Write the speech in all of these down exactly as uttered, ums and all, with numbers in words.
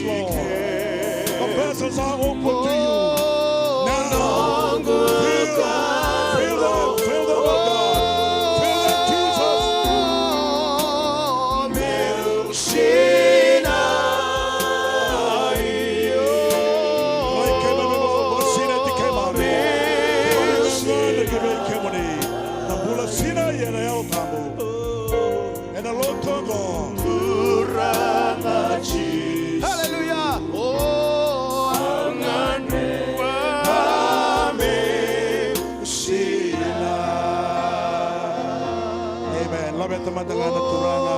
Lord. The vessels are open to you. Now, fill, fill them, fill them, oh God. Fill them, Jesus. Rai keimami, Lord, vakasinaiti keimami. Vakasinaiti keimami. Na bula sinai ena Yalo Tabu. Ena lotu oqo. Turaga Jisu. Hallelujah. O au gadreva meu sinai. Amen. Laveta mada ga na Turaga.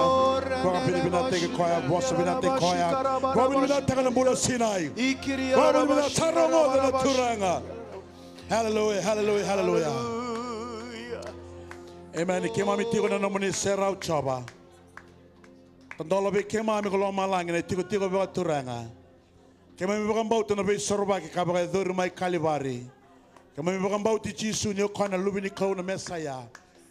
Vakavinavinakataki koya, vosa vinakataki koya. Vakavinavinakataka na bula sinai. Vakavinavinakataka na Turaga. Hallelujah, hallelujah, hallelujah. Amen. Keimami tiko na nomuni serau Jiova. Tadola vei keimami ko lomalagi na itikotiko vakaturaga. Keimami vakabauta na veisorovaki ka vakayacori mai Kalivari. Keimami vakabauti Jisu ni o koya na Luve ni Kalou, na Mesaia,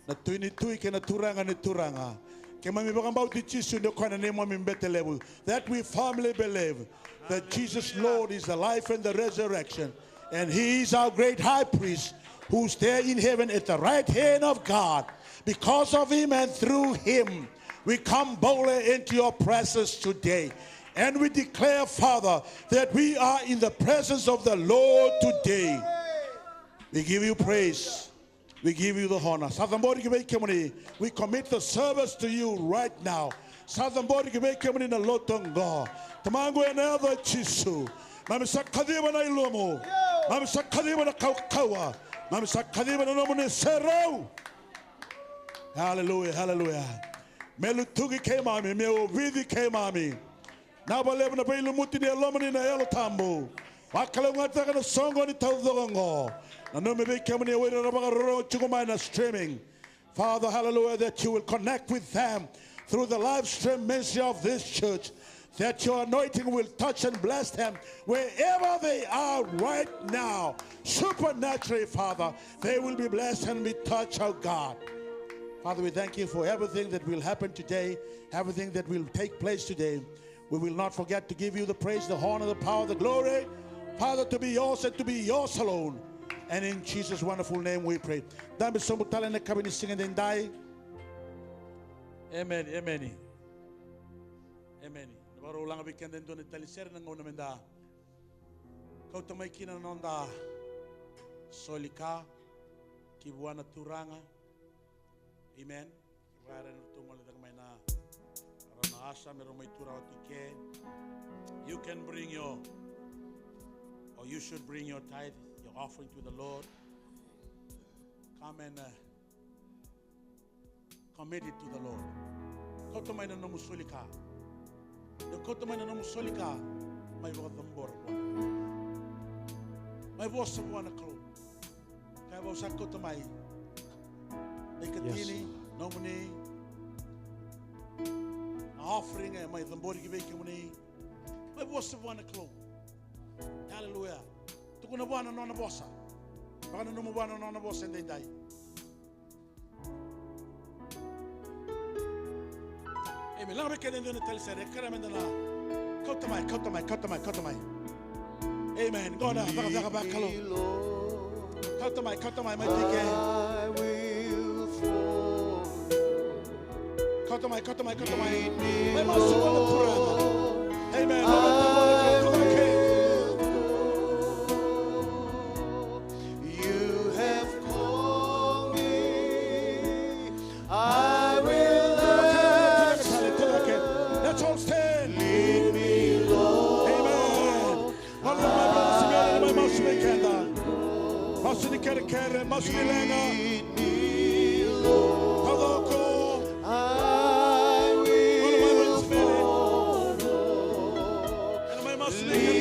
na Tui ni tui kei na Turaga ni turaga. Keimami vakabauti Jisu ni o koya na neimami bete levu. That we firmly believe that Jesus Lord is the life and the resurrection. And he is our great high priest who stay in heaven at the right hand of God. Because of him and through him, we come boldly into your presence today. And we declare, Father, that we are in the presence of the Lord today. We give you praise. We give you the honor. Sa cabori ki vei kemuni. We commit the service to you right now. Sa cabori ki vei kemuni na lotu oqo. Tamaqu, ena yaca i Jisu. Mami sa kaciva na ilumu. Mami sa kaciva na kaukauwa. Mami sa kaciva na nomuni serau. Hallelujah, hallelujah. Me lutuki keimami, me ovici keimami. Na vakalevu na veilumuti ni Yalomuni na Yalo Tabu. Vakalougatataka na soqoni taucoko oqo. Nanumi vei kemuni o ira era vakarorogo tiko mai na streaming. Father, hallelujah, that you will connect with them through the live stream ministry of this church, that your anointing will touch and bless them wherever they are right now. Supernaturally, Father, they will be blessed and be touched, oh God. Father, we thank you for everything that will happen today, everything that will take place today. We will not forget to give you the praise, the honor, the power, the glory, Father, to be yours and to be yours alone. And in Jesus' wonderful name we pray. Dabe sobu tale na yakavi ni siga edaidai. Emeni, emeni. Emeni. Na vakarau laga vei keda e dua na talisere na gauna meda kauta mai kina na noda soli ka ki vua na Turaga. Amen. Vaka era na ratou gole cake mai na, rau na asa me rau mai tu rawa tu ke. You can bring your, or you should bring your tithe, your offering to the Lord. Come and, uh, commit it to the Lord. Kauta mai na nomu soli ka. Io, kauta mai na nomu soli ka, mai vakacabora vua na Kalou. Mai vosa vua na Kalou. Kaya vou sa kauta mai na ikatini, nomuni, na offering e mai cabori ki vei kemuni. Mai vosa vua na Kalou. Hallelujah. Tukuna vua na nona vosa. Vakananuma vua na nona vosa edaidai. Amen. Laga vei keda e dua na talisere, e kerea meda na kauta mai, kauta mai, kauta mai, kauta mai. Amen. Qo na cakacaka vakalou. Kauta mai, kauta mai, mai tike. Kauta mai, kauta mai, kauta mai. Mai masu vua na Turaga. Amen. Lomana vua na Kalou, kauta mai ke. You have called me, I will answer. Let's all stand. Lead me, Lord. Amen. Lomana vua na Kalou, mai masu vei keda. Masu ni kerekere, masu ni leqa. Lead me, Lord. Taucoko. I will follow. Ena mai masu vei keda.